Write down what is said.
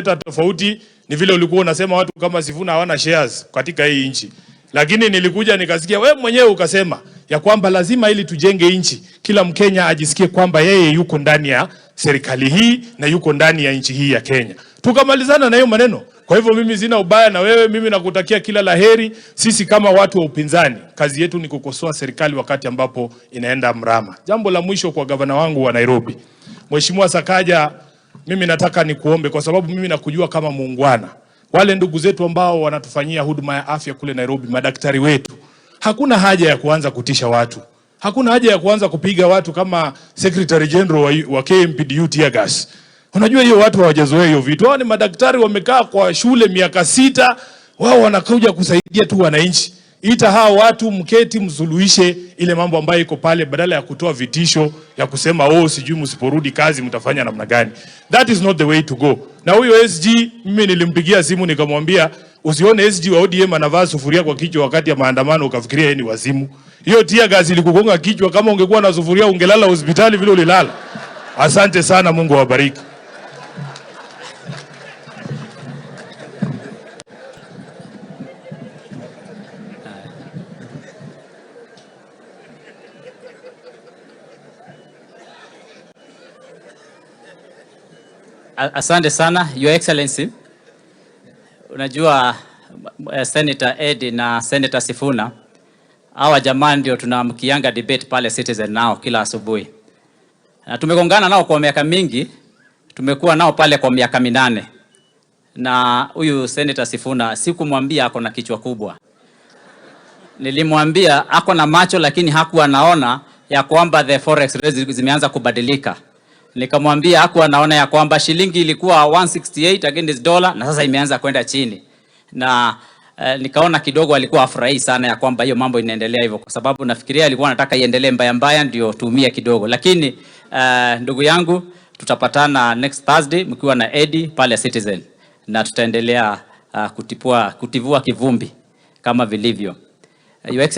Imeleta tofauti ni vile ulikuwa unasema watu kama Sifuna hawana shares katika hii nchi, lakini nilikuja nikasikia wewe mwenyewe ukasema ya kwamba lazima ili tujenge nchi, kila Mkenya ajisikie kwamba yeye yuko ndani ya serikali hii na yuko ndani ya nchi hii ya Kenya. Tukamalizana na hiyo maneno. Kwa hivyo mimi sina ubaya na wewe, mimi nakutakia kila laheri. Sisi kama watu wa upinzani, kazi yetu ni kukosoa serikali wakati ambapo inaenda mrama. Jambo la mwisho kwa gavana wangu wa Nairobi, Mheshimiwa Sakaja, mimi nataka nikuombe kwa sababu mimi nakujua kama muungwana. Wale ndugu zetu ambao wanatufanyia huduma ya afya kule Nairobi, madaktari wetu, hakuna haja ya kuanza kutisha watu, hakuna haja ya kuanza kupiga watu kama Secretary General wa KMPDU tear gas. Unajua hiyo watu hawajazoea hiyo vitu. Hao ni madaktari wamekaa kwa shule miaka 6, wao wanakuja kusaidia tu wananchi. Ita hao watu mketi, msuluhishe ile mambo ambayo iko pale, badala ya kutoa vitisho ya kusema oh, sijui msiporudi kazi mtafanya namna gani. That is not the way to go. Na huyo SG mimi nilimpigia simu nikamwambia, usione SG wa ODM anavaa sufuria kwa kichwa wakati ya maandamano ukafikiria yeye ni wazimu. Hiyo tear gas ilikugonga kichwa, kama ungekuwa na sufuria ungelala hospitali vile ulilala. Asante sana, Mungu awabariki. Asante sana, Your Excellency. Unajua Senator Eddie na Senator Sifuna hawa jamaa ndio tunaamkianga debate pale Citizen nao kila asubuhi. Na tumegongana nao kwa miaka mingi, tumekuwa nao pale kwa miaka 8. Na huyu Senator Sifuna sikumwambia ako na kichwa kubwa. Nilimwambia ako na macho lakini hakuwa anaona ya kwamba the forex rates zimeanza kubadilika. Nikamwambia hakuwa anaona ya kwamba shilingi ilikuwa 168 against dollar na sasa imeanza kwenda chini. Na nikaona kidogo alikuwa afurahi sana ya kwamba hiyo mambo inaendelea hivyo, kwa sababu nafikiria alikuwa anataka iendelee mbaya mbaya ndio tuumie kidogo. Lakini ndugu yangu, tutapatana next Thursday mkiwa na Eddie pale Citizen na tutaendelea kutivua kivumbi kama vilivyo. Your Excellency.